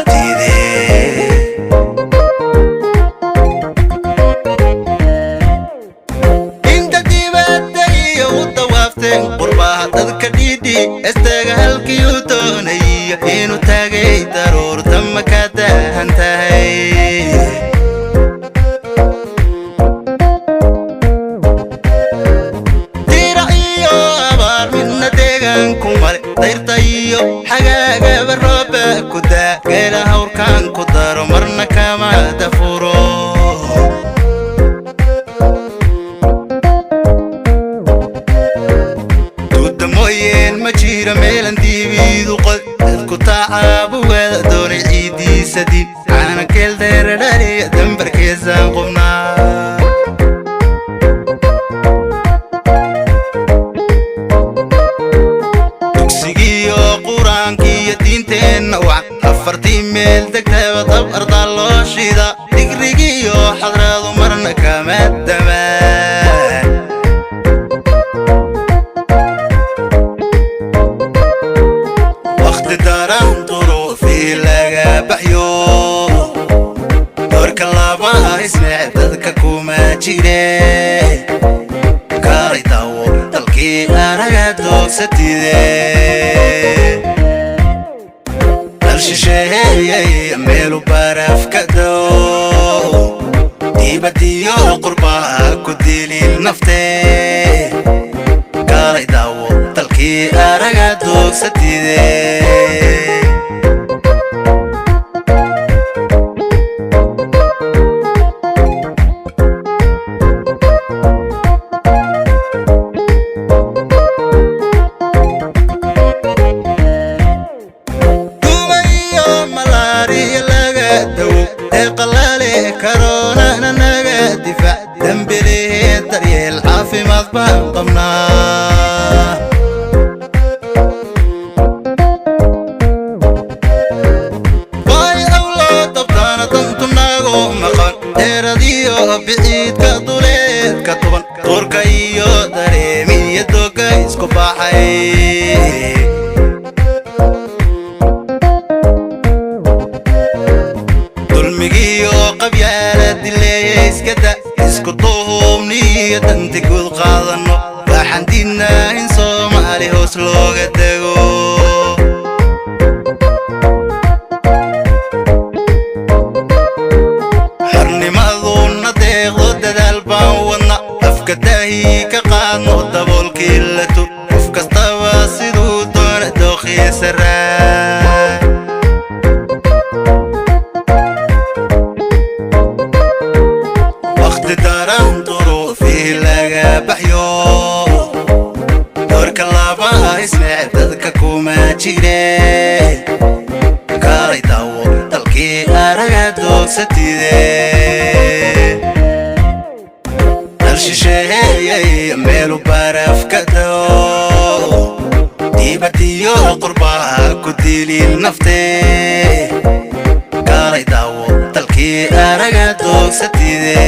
doogsatide. Inta dibadda iyo u dawaafteen qurbaha dadka dhiidhi estaga halkiiu doonayo inuu taagay daruurta ma ka daahan tahay. Dirac iyo abaar midna deegaanku male, dayrta iyo xagaagaba rooba ku daa, geela hawrkaan ku daro marna kama dafuro. Duuda mooyeen ma jiro meelan diibiidu qod, dadku tacaabugeeda doonay ciiddiisa diin caana keeldeeradhaliya dambarkeesaan qubnaa. Dugsigiiyo qur-aankiiyo diinteenna wac afartii meel degtaba dab ardaa loo shida, digrigiiyo xadraadu marna kama damaan. Wakhti daran duruufii laga baxyo, doorka laba isnec dadka kuma jire, kaalay daawo dalkii anaga doogsatide. Dal shisheeyey meelu baraf ka dao, dibadiyo qurbaha ku dilin nafte, kaalay daawo dalkii araga doogsatide. Duma iyo malaariya laga dawo ee qalaale karoonana naga difaac, dembilihii daryeel caafimaad baan qabnaa. Way awloo dabtaana dantu nago maqan, dheeradiyo biciidka duleedka tuban, duurka iyo dareemiya doga isku baxay. Dulmigiyo qabyaala dileeya iskada, isku duhubniyo danti guud qaadanno, waxaan diidnaa in Soomaali hoos looga dego. Xornimaduna deeqdo dadaal baan wadna, afka daahi ka qaadno daboolkii la tur, qof kastaba siduu doona dookhiisa raa. Wakhti daran duruufii laga baxyo, doorka laba isnec dadka kuma jire, kaalay daawo dalkii araga doogsatide. Dal shisheeyey meelu baraf ka dao, dibadiyo qurbaha ku dilin nafte, kaalay daawo dalkii araga doogsatide.